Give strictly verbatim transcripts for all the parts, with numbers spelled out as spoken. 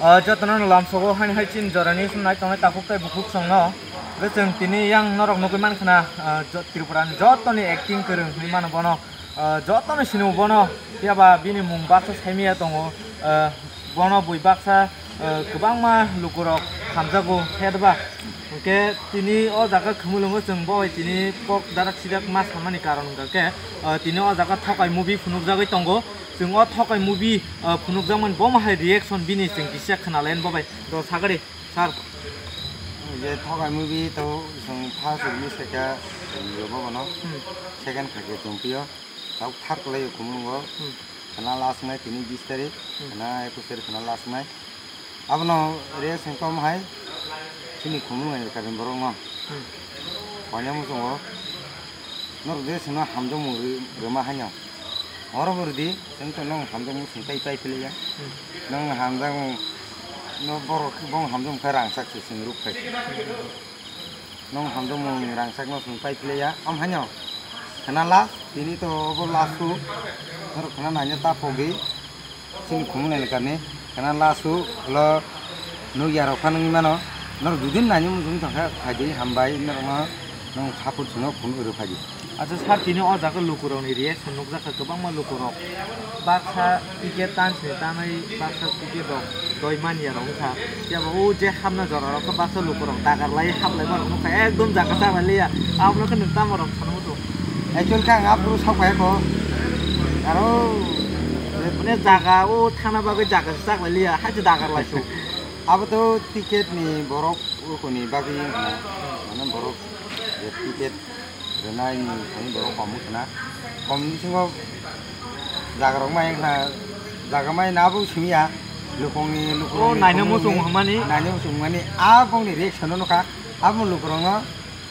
Ah, jotono no lamsogo haini hai chini jorani sum nai tongnai takhuk tei bukhuk songno. Hwnkhe chwng tini yang norok nugwi mankha na, ah, jo-, Tripura ni jotoni acting kwrwng hinwi mano bono. Ah, jotono sino bono, phiya ba bini mung baksa saimaya tongo. Ah, bono bui baksa, ah, kwbangma lukurok hamjago, phiya ba? Hwnkhe tini o jaga Khumulwngo chwng bo bai tini kok darak sidak ma samani karon hwnkha khe, ah, tini o jaga Thokai movie phunukjagwi tongo. Chwng o Thokai movie, ah, phunukjakmani bomo hai reaction bini chwng kisa khwnalayan bo bai. Do sagari, sir. Je Thokai movie to chwng first release khaikha, yo bobono. Hmm. Second khaikhe chwng pio. Tabuk third kwlaio Khumulwngo. Hmm. Khwna last wngnai tini bis tarik, Hmm. khwna ekus tarik khwna last wngnai. Abono reaction kom hai chini Khumulwng ni karon borok no. Hmm. Koina muchungo norok je chwngno hamjakmung rw-, rwma haino. Oro bo rwdi, chwng to nwng hamjakmung chwng tai pai philaiya. Hmm. Nwng hamjakmung no borok bong hamjakmung khe rangchak se chwng rwk phai. Nwng hamjakmung rangchakno chwng pai philaiya. Om haino khwna last, tini to obo last su. Norok khwna naina ta pogwi. Chini Khumulwng ni karon khwna last su, ulo nukya rok phano wngwi mano. Norok dudin naina muchung tongkha, phaidi hambai norokno, nwng support chwngno phone kwrwi phaidi. Acha sir, tini o jaga lukurokni reaction nukjakha, kwbangma lukurok baksa ticket tansini tanwi baksa ticket rok doi manya rok wngkha. Phiya ba o je hapna jora rok baksa lukurok dagar lai haplai ma rok nukha, ekdom jaga chaklai liya. Abono khe nwng tamo rok sana muchung? Actually khe ang aphuru saphai kho. Aro mane jaga o thana bagwi jaga se chaklai liya, hai se dagar lai su. Abo to ticket ni borok ukuni bagwi wngkha, mane borok je ticket rwnai ni thani borok kom wngkha na. Kom bisingo jaga rok mai wngkha, jaga mai na bo simiya, lukong ni lukong O ni naina kom muchung wngwi, hwnmani? Naina muchung hwnmani, a bongni reaction no nukha, abo lukurokno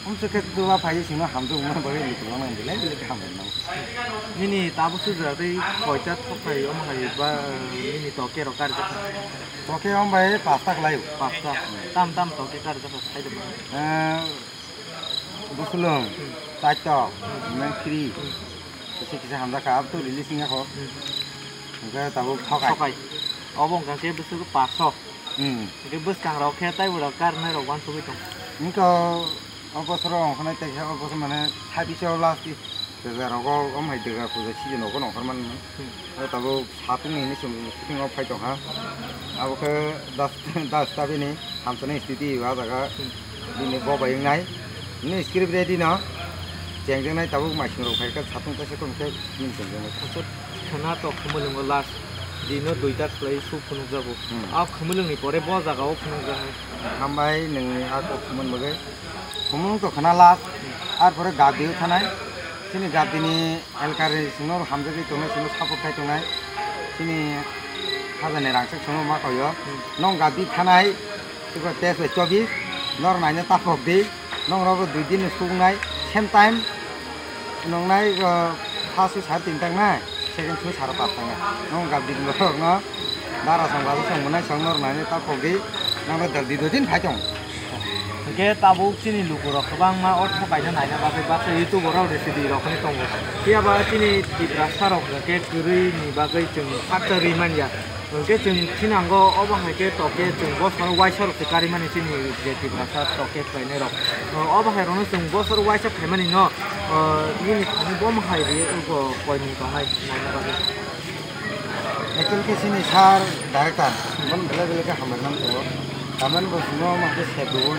umsukhe duwa phaiwi chwngno hamjak wngmani bagwi lukurokno belai belai khe hambai mano. Nini tabuk sujra tei koita thokai omo hai ba, nini toke rok kar jakha? Toke om bai pasta khlaio. Pasta. Tam tam toke kar jakha sai de ba? Eh, Busulung, Hmm. Chaito, Hmm. Mengphiri, Hmm. kisa kisa hamjakha, abo to release wngya kho. Hmm. Hwnkhe tabuk thokai. Thokai. Obo wngkha khe bwswk paso. Hmm. Hwnkhe bwskang rok khe taibo rok karnai rok uansugwi tong. Hwnkhe o bosoro ongkha nai tei khe o bosor mane sabiso last. Dega rogo, om hai dega puja season rogo nongkhor man. Hmm. O tabuk satung ni hinwi chwng shooting o phai tongkha. Abo khe das, das tabini hamsani studio o jaga Hmm. bini bo bai wngnai. Ni script ready no. Chengjaknai tabuk maising rok phai kha satung kaisa kom khe bini chengjaknai. Acha khwna to Khumulwngo last dino duita khlai su phunukjago. Hmm. A Khumulwng ni pore bo jaga o phunukjaknai. Hambai nwng a kok Khumulwng bagwi. Khumulwng to khwna last, arpore Gabdi o thanai. Chini Gabdi ni elkar ni singno hamjagwi tongnai, singno support khai tongnai. Chini khajani rangchak songno ma koyo. Hmm. Nong Gabdi thanai, tei tes bai chobis, nor naina ta pok di, nong rogo dui din no sukunai, same time, nongnai, uh, first o sar tin tangnai, second o sar pas tangnai. Nong Gabdi ni borok no, dara song babu song monai song nor naina ta pok di, nong Gabdi dui din phai tong. Hwnkhe tabuk chini lukurok kwbangma o thokaino naina bagwi baksa YouTuber rok resi di rok hinwi tongo. Phiya ba chini Tiprasa rok hwnkhe kwrwi ni bagwi chwng hakcha rwi manya. Hwnkhe chwng thinango obo hai khe toke chwng bosor waisa rok se karimani chini je Tiprasa toke khlainai rok. Obo hai rokno chwng bosor waisa khaimani no, o, nini thani bomo hai rwi abo koimung tongnai naina bagwi. Actually khe chini sir director, bono belai belai khe hambai mang tongo. Tamani bo chwngno ma khe sep rwo.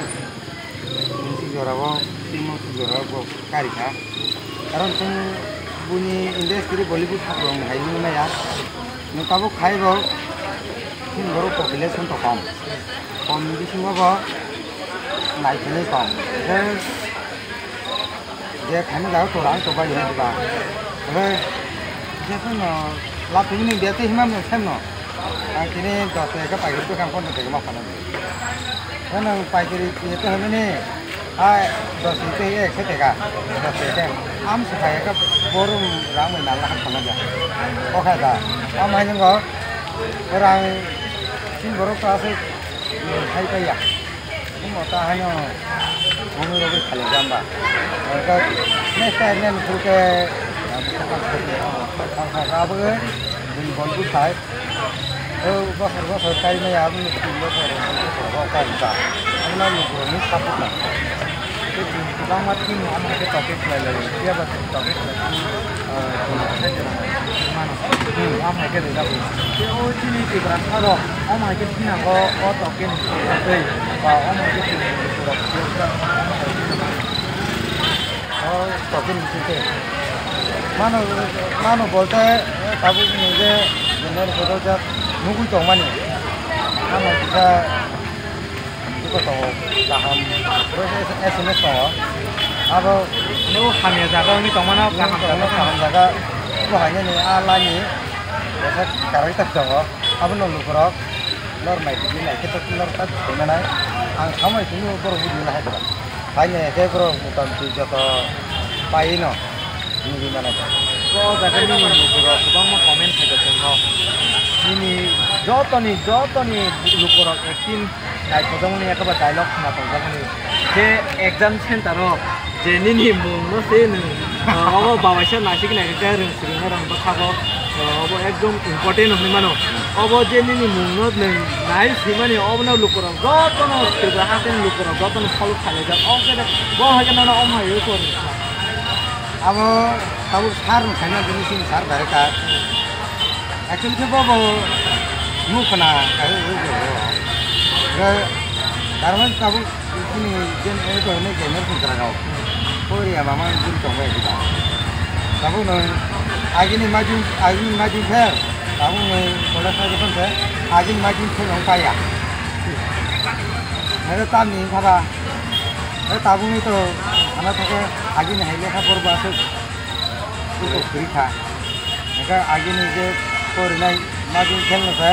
Chini si jora o, chini si jora o bo kari kha. Karon chwng buini industry Bollywood hakrok hai nung maya. Nwng tabuk khai bo chini borok population to kom. Kom bisingo bo nai philai kom. Je khaina jaga tora ang tobai hwnwi ba. Hwnkhe je phano lapini bete himam no semno. Ang tini dos taka paikari to kang pondro taka ma phano. Hwnkhe nwng paikari bete hwnmani hai dos taka ekso taka. Dos taka. Am se phai ka borom rang bai nang laha phano ja. O kha da. Am hai nwngo rang sin borok to aswk hai paiya. Omo ta haino bumui rogwi khalai jamba. Next time nen phuru khe, ah, bwswk kha khe, ah, kha kha kha abogwi bini bol bwsai. Bosor bosor kainai aboni tin bosor, bosor rok kaijak. Aboni lukurokni support nang. Tei chwng kwbangma team omo hai khe topic khlai lai, phiya ba chwng topic khlai, ah, chwng hai khe mano. Hmm, omo hai khe rijak. Tei o chini Tiprasa rok omo hai khe thinango o topic ni twi ba omo hai khe chwng lukurok phiyokjak, omo hai khe mano. O tokin bisingtwi. Mano, mano bolte, eh, tabuk ni je general photo jak nugui tongmani. Mano kisa iko tongo, kaham, S M S tongo. Abo nugo hamya jaga wngwi tongmano, kaham jaga kaham jaga, iko hainani a lani, kaisa character tongo. Abono lukurok nor nai tigi nai khe to nor ta thaimanai. Ang samai tini borok video nahai tongo. Haini hwnkhe borok motamti joto paiwi no nugwi manai. O jaga nini lukurok kwbangma comment khaijak chwngno. Nini jotoni, jotoni lukurok acting naithojakmani, ekaba dialogue khna tongjakmani. Je exam center o je nini mungno se nwng, ah, obo babaisa naisik naikhe rwng swrwngna rang bwkha bo, ah, obo ekdom important hwnwi mano. Obo je nini mungno nwng nai swimani, obono lukurok jotono Tripura hasteni lukurok jotono follow khlaijak. O khe bo hai khe nono omo hai khe abo tabuk sir no khaina bini sini sir director. Actually khe bo bo mukha na khe bo bo. Ga darman tabuk sini jen eko ne gamer kun kara gao. Ko ri ama ma bun tong bai kita. Tabuk no agini majin, agini majin khe tabuk no kola sa ko se agini majin khe nong paya. Nere tam ni khaba. E tabuk ni to ana thake agini hai lekha porbo asuk. Iko kwrwi kha. Hingkhe agini je porinai majin khelno se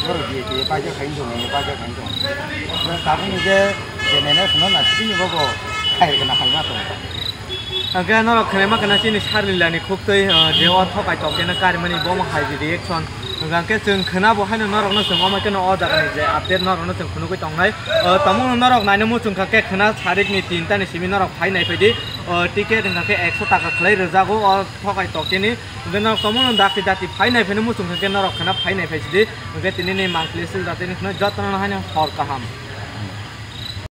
borok biye biye paijak hai wngtong, biye paijak hai wngtong. Tabukni je J N S no naisingni bobo khairokna hai ma tongo. Hingkhe norok khnaima khna chini Sarlilani khuktwi, ah, je o thokai tokjana karimani bomo hai je reaction. Hingkhe chwng khna bo haino norokno chwng omo kheno o jagani je update norokno chwng phunugwi tongnai. Ah, tamo norok naina muchung kha khe khna sarikni tinta ni simi norok phai nai phaidi. O ticket wngkha khe ekso taka khlai rwjago o thokai toktini. Hwnkhe norok tongmano dakti dakti phai nai phai no muchung kha khe norok khna phai nai phai sidi. Hwnkhe tini ni monthly sale jatini khna jotono haino hor kaham.